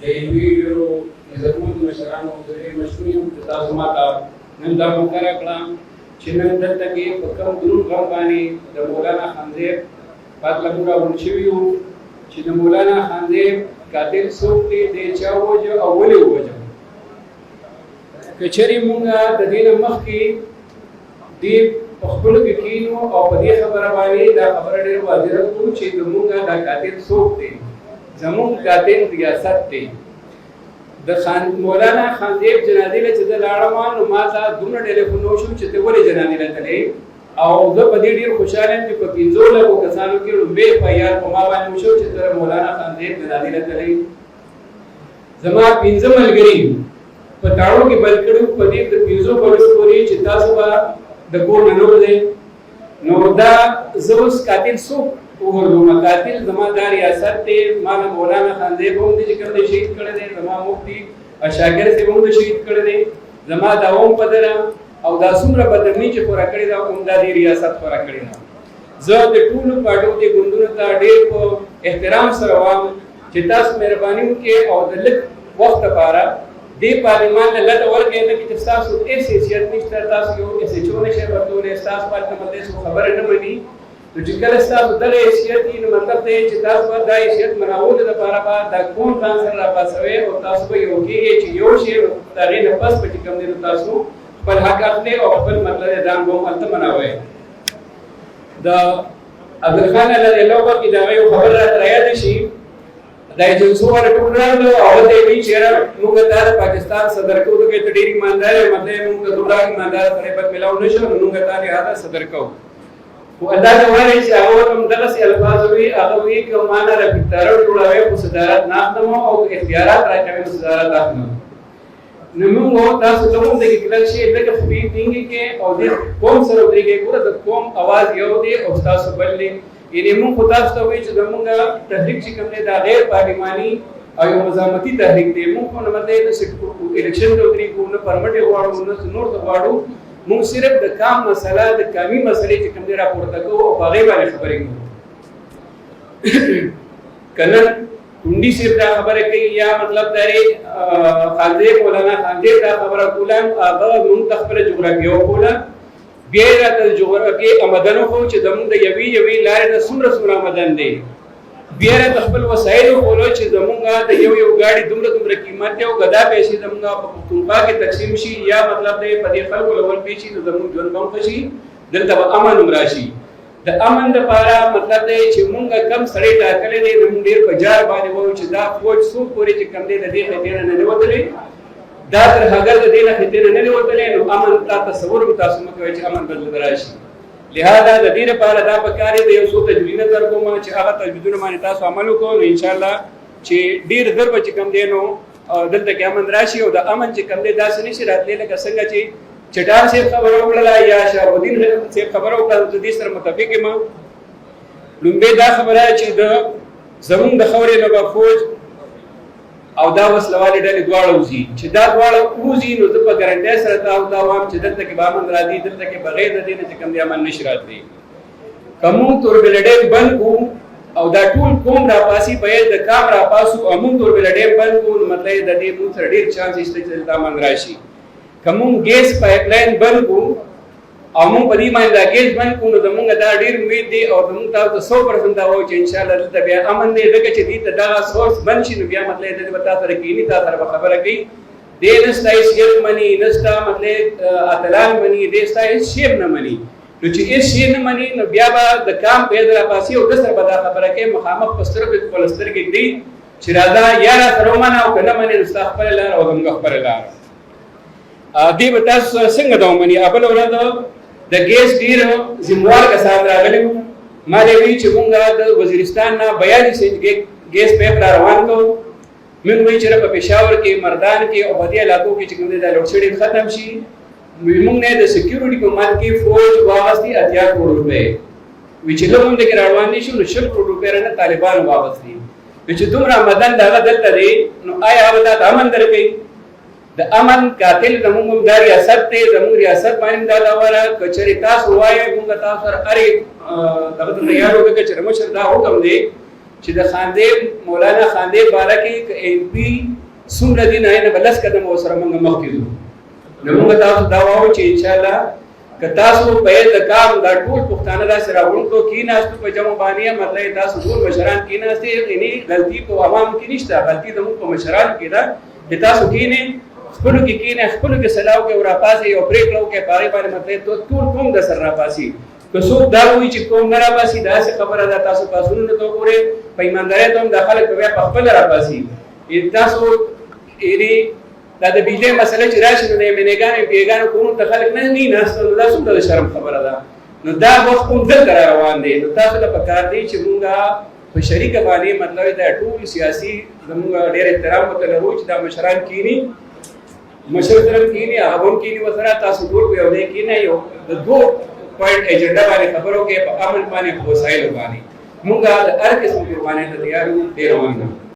د علمي ډېرو عزتمندو مشرانو، زه ډېر مشکور یم چې تاسو ما ته نن دا موقع راکړه چې نن دلته کې په کوم دروند غم باندې د مولانا خانزیب پاتله موږ راغونډ شوي یو چې د مولانا خانزیب قاتل څوک دی، دی چا ووژه او ولې ووژه. که چېرې موږ د دې نه مخکې دې په خپلو کې کښېنو او په دې خبره باندې دا خبره ډېره واضح کړو چې زموږ دا قاتل څوک دی، زموږ قاتل ریاست دی. د خان مولانا خانزیب جنازې له چې زه لاړم نو ما ته دومره ټلیفون وشو چې ته ولې جنازې له تلې، او زه په دې ډېر خوشحاله یم چې په 5 لکو کسانو کې لومړی اف آی آر په ما باندې وشو چې ته مولانا خانزیب جنازې له تلې. زما پنځه ملګري په تاړو کې بند کړو، په دې د 5 بجو پورې چې تاسو به د کور نه نه وځئ. نو دا زه اوس قاتل څوک وګرځوم؟ قاتل زما دا ریاست دی. ما نه مولانا خانزیب هم دی چې کوم دی شهید کړی دی، زما مفتي شاکر صاحب هم دی شهید کړی دی، زما دا هم پدره او دا څومره بدامني چې خوره کړې ده هم دا دی ریاست خوره کړې ده. زه د ټولو پارټو د ګوندونو ته ډېر په احترام سره وایم چې تاسو مهرباني وکړئ او د لږ وخت لپاره دې پارلیمان له لته ورکړئ، ځکه چې ستاسو هېڅ حیثیت نشته، تاسو یو ایس ایچ او نشئ ورکولی، ستاسو هلته مطلب څوک خبره نه مني. نو چې کله ستاسو دغه حیثیت وي نو مطلب دی چې تاسو به دا حیثیت منولو لپاره به دا قوم ځان سره راپاڅوئ او تاسو به یو کېږئ چې یو شی د هغې نه پس به چې کوم دی نو تاسو خپل حق اخلئ او خپل مطلب ځان به هم هلته مناوئ. د عبدالخان الله الله وکړي دا یو خبر راته یاد شي، دا ایجنسو والا ټول راغلو او هغه ته یې ویل چې یاره موږ ته د پاکستان صدر کوو، ځکه ته ډېر ایماندار یې، مطلب موږ ته دومره ایماندار سړی بد ملاو نه شو، نو موږ ته لهذا صدر کوو. خو الله ته وایي چې هغه ورته هم دغسې الفاظ وي، هغه وي که ما نه رفیق تارړ جوړوي خو صدارت نه اخلم او که اختیارات راکوي نو صدارت اخلم. نو موږ تاسو ته هم دغه کلک شي، لږه خپې ټینګې کې او د قوم سره ودرېږئ. ګوره، د قوم اواز یو دی او ستاسو بل دی. یعنی موږ خو تاسو ته وایو چې زموږ تحریک چې کوم دی دا غیر پارلیماني او یو مزاحمتي تحریک دی. موږ خو نه مطلب نه الیکشن ته ودرېږو، نه پرمټې غواړو، نه نور څه غواړو. موږ صرف د کام مسله، د کامي مسلې چې کوم دی راپورته کوو او په هغې باندې خبرې کوو. که نن ټونډي صاحب دا خبره کوي یا مطلب دا دی خانزیب، مولانا خانزیب دا خبره کوله، هغه موږ ته خپله جغرافیه وښوله، بیا یې راته د جغرافیې آمدن وښود چې زموږ د یوې یوې لارې نه څومره څومره آمدن دی. بیا راته خپل وسایل وښولو چې زموږ د یو یو ګاډي دومره دومره قیمت دی او که دا پیسې زموږ په پښتونخوا کې تقسیم شي یا مطلب دی په دې خلکو له ورکړې شي نو زموږ ژوند به هم ښه شي، دلته به امن هم راشي. د امن لپاره مطلب دی چې مونږ کم سړی ټاکلی دی، نو مونږ ډېر په جار باندې وایو چې دا فوج څو پورې چې کم دی د دې خطې نه نه وتلی، دا ترهګر د دې نه خطې نه نه وتلی، نو امن تا تصور هم تاسو مه کوئ چې امن به دلته راشي. لهذا د دې لپاره دا پکار دی، یو څو تجویزونه در کوم چې هغه تجویزونه باندې تاسو عمل وکړئ نو انشاءالله چې ډېر زر به چې کم دی نو دلته کې امن راشي. او د امن چې کم دی داسې نشي راتلی لکه څنګه چې چټار صاحب خبره وکړله یا شهاب الدین صاحب خبره وکړه، زه دې سره متفق یم. لومړی دا خبره چې د زمونږ د خاورې نه به فوج او دا وسلوالې ډلې دواړه وځي. چې دا دواړه وځي نو زه په ګارنټۍ سره تاسو ته وایم چې دلته کې به امن راځي، دلته کې بغیر د دې نه چې کوم دی امن نشي راتلی. که مونږ توربېله ډیم بند کړو او دا ټول قوم راپاسي، باید د کام راپاسو او مونږ توربېله ډیم بند کړو نو مطلب د دې مونږ سره ډېر چانس شته چې دلته امن راشي. که مونږ ګیس پایپ لاین بند کړو او مونږ په دې باندې دا ګیس بند کړو نو زمونږ دا ډېر امید دی او زمونږ تاسو ته 100% دا وایو چې انشاءالله دلته بیا امن دی، ځکه چې دې ته دغه سورس بند شي نو بیا مطلب دې به تا سره کښېني، تا سره به خبره کوي. دی نه ستا حیثیت مني، نه ستا مطلب اتلان مني، دی ستا هېڅ شی هم نه مني. نو چې هېڅ شی نه مني نو بیا به د کام په یاد راپاسي او د سره به دا خبره کوي، مخامخ په سترګو کې خپله سترګې ږدي چې راځه یا را سره ومنه او که نه منې نو ستا خپله لاره او زموږ خپله لاره. دې به تاسو سره څنګه دا ومني؟ بله ورځ د ګیس ډېر ذموار کسان راغلي وو، ما له وی چې مونږ د وزیرستان نه 42 انچ ګیس پایپ را روان کوو. مونږ وایي چې په پېښور کې، مردان کې او په دې علاقو کې چې کوم دی دا لوډ شیډینګ ختم شي. مونږ نه د سکیورټي په مد کې فوج واغستي 80 کروڑ روپۍ وی، چې لږ هم دې کې روان دي شو نو 20 کروڑ روپۍ نه طالبانو واغستي. نو چې دومره مدن دغه دلته دی نو آیا هغه ته امن درکوي؟ د امن قاتل زموږ هم دا ریاست دی. زموږ ریاست باندې دا دعوه ده، که چېرې تاسو وایئ موږ تاسو سره هرې دغه ته تیار یو، که چېرې مشر دا حکم دی چې د خاندې مولانا خاندې باره کې ایم پی څومره دي نه نه بلس قدم ورسره موږ مخکې ځو. نو موږ تاسو دا وایو چې ان شاء الله که تاسو په د کام دا ټول پښتانه داسې راغونډ کړو، کیناستو په جمع باندې، مطلب تاسو ټول مشران کیناستې، یعنی غلطي په عوام کې نشته، غلطي زموږ په مشرانو کې ده چې تاسو کینې، خپلو کې کینې، خپلو کې سلا وکړئ او راپاڅئ او پرېکړه وکړئ په هغې باندې، مطلب ټول قوم د سره راپاڅي. که څوک دا وایي چې قوم نه راپاڅي، داسې خبره ده. تاسو پاڅونونه ته وګورئ، په ایماندارۍ ته هم دا خلک په بیا په خپله راپاڅي. تاسو یعنی دا د بجلۍ مسله چې راشي نو د ایم این اګانو ایم پي اګانو کورونو ته خلک نه نه ناست، نو دا څومره د شرم خبره ده؟ نو دا وخت هم دلته را روان دی. نو تاسو له پکار دی چې مونږ په شریکه باندې، مطلب دا ټول سیاسي زمونږ ډېر احترام ورته لرو چې دا مشران کینی، مشر سره کینی، هغه هم کینی ورسره، تاسو ټول په یو ځای کینی، یو د دوه پوینټ ایجنډا باندې خبرو کې، په امن باندې، په وسایلو باندې. مونږ د هر قسم قربانۍ ته تیار یو. ډېر مننه.